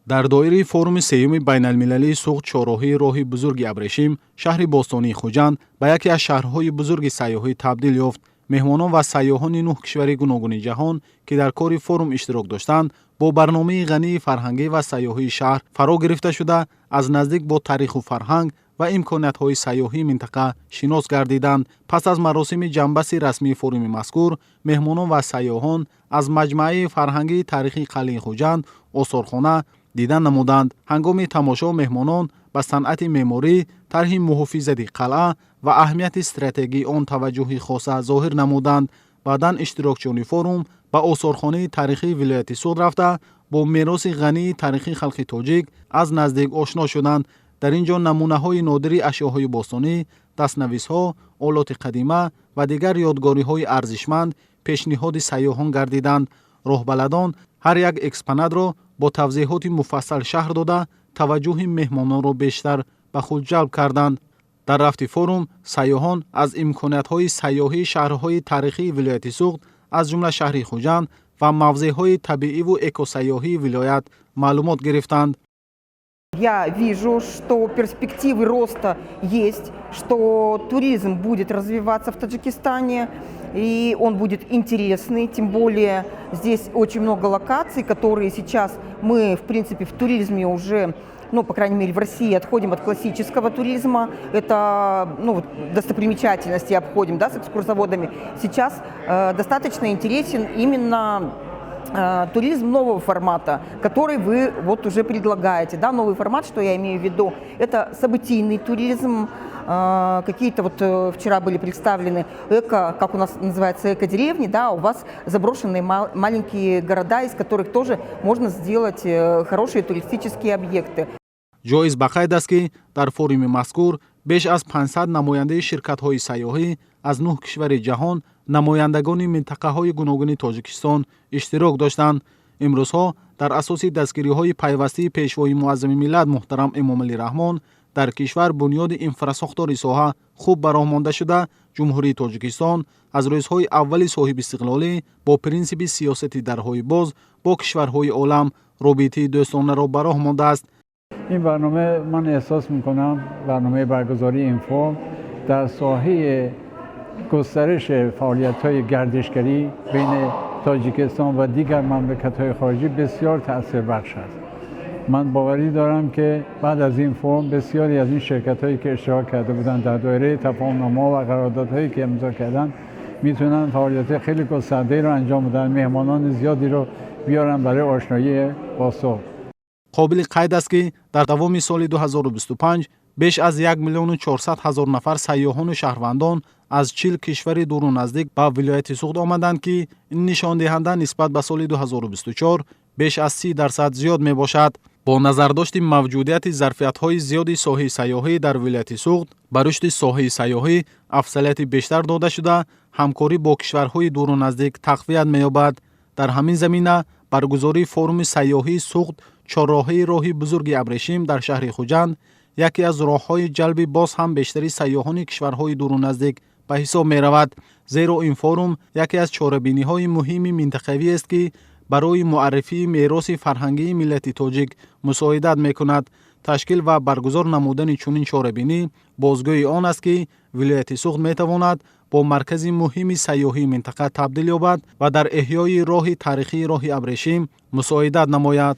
Дар доираи форуми сеюми байналмилалии Суғд, чорроҳии роҳи бузурги Абрешим, шаҳри бостонии Хуҷанд ба яке аз шаҳрҳои бузурги сайёҳӣ табдил ёфт. Меҳмонон ва сайёҳони нӯҳ кишвари гуногуни ҷаҳон, ки дар кори форум иштирок доштанд, бо барномаи ғании фарҳангӣ ва сайёҳии шаҳр фаро гирифта шуда, аз наздик бо таъриху фарҳанг ва имкониятҳои сайёҳии минтақа шинос гардиданд. Пас аз маросими ҷамъбасти расмии форуми мазкур, меҳмонон ва сайёҳон аз маҷмӯаи фарҳангии таърихии қалъаи Хуҷанд, осорхона дидан намуданд. Ҳангоми тамошо меҳмонон ба санъати меъморӣ, тарҳи муҳофизати қалъа ва аҳамияти стратегии он таваҷҷӯҳи хоса зоҳир намуданд. Баъдан иштирокчиёни форум ба осорхонаи таърихии вилояти Суғд рафта, бо мероси ғании таърихии халқи тоҷик аз наздик ошно шуданд. Дар ин ҷо намунаҳои нодири ашёҳои бостонӣ, дастнависҳо, олоти қадима ва дигар ёдгориҳои арзишманд пешниҳоди сайёҳон гардиданд. Роҳбаладон ҳар як экспонатро бо тавзеҳоти муфассал шарҳ дода, таваҷҷӯҳи меҳмононро бештар ба худ ҷалб карданд. Дар рафти форум сайёҳон аз имкониятҳои сайёҳии шаҳрҳои таърихии вилояти Суғд, аз ҷумла шаҳри Хуҷанд ва мавзеъҳои табииву экосайёҳии вилоят маълумот гирифтанд. Я вижу, что перспективы роста есть, что туризм будет развиваться в Таджикистане, и он будет интересный, тем более здесь очень много локаций, которые сейчас мы, в принципе, в туризме уже, ну, по крайней мере, в России отходим от классического туризма, это, ну, вот, достопримечательности обходим, да, с экскурсоводами. Сейчас достаточно интересен именно туризм нового формата, который вы вот уже предлагаете. Да, новый формат, что я имею в виду, это событийный туризм, какие-то вот вчера были представлены эко, как у нас называется, эко-деревни, да, у вас заброшенные маленькие города, из которых тоже можно сделать хорошие туристические объекты. Ҷоиз ба қайд аст, ки дар форуми мазкур беш аз 500 намояндаи ширкатҳои сайёҳӣ аз нӯҳ кишвари ҷаҳон, намояндагони минтақаҳои гуногуни Тоҷикистон иштирок доштанд. Имрӯзҳо дар асоси дастгириҳои пайвастии Пешвои муаззами миллат муҳтарам Эмомалӣ Раҳмон дар кишвар бунёди инфрасохтори соҳа хуб ба роҳ монда шуда, Ҷумҳурии Тоҷикистон аз рӯзҳои аввали соҳибистиқлолӣ бо принсипи сиёсати дарҳои боз бо кишварҳои олам робитаи дӯстонаро ба роҳ мондааст. این برنامه، من احساس میکنم برنامه برگزاری این فورم در ساحه گسترش فعالیت های گردشگری بین تاجیکستان و دیگر مملکت های خارجی بسیار تأثیر بخش است. من باوری دارم که بعد از این فورم بسیاری از این شرکت هایی که اشتراک کرده بودند، در دایره تفاهم و قراردادهایی که امضا کردن، میتونن فعالیت خیلی گسترده رو انجام بدن، مهمانان زیادی رو بیارن برای آشنایی با سغد. Қобили қайд аст, ки дар давоми соли 2025 беш аз 1 миллиону 400 ҳазор нафар сайёҳону шаҳрвандон аз 40 кишвари дуру наздик ба вилояти Суғд омаданд, ки ин нишондиҳанда нисбат ба соли 2024 беш аз 30% зиёд мебошад. Бо назардошти мавҷудияти зарфиятҳои зиёди соҳаи сайёҳӣ дар вилояти Суғд, ба рушди соҳаи сайёҳӣ афзалияти бештар дода шуда, ҳамкорӣ бо кишварҳои дуру наздик тақвият меёбад. Дар ҳамин замина баргузории форуми сайёҳии Суғд, чорроҳаи роҳи бузурги Абрешим дар шаҳри Хуҷанд яке аз роҳҳои ҷалби боз ҳам бештари сайёҳони кишварҳои дуру наздик ба ҳисоб меравад, зеро ин форум яке аз чорабиниҳои муҳими минтақавиест, ки барои муаррифии мероси фарҳангии миллати тоҷик мусоидат мекунад. Ташкил ва баргузор намудани чунин чорабинӣ бозгӯи он аст, ки вилояти Суғд метавонад бо маркази муҳими сайёҳии минтақа табдил ёбад ва дар эҳёи роҳи таърихии роҳи Абрешим мусоидат намояд.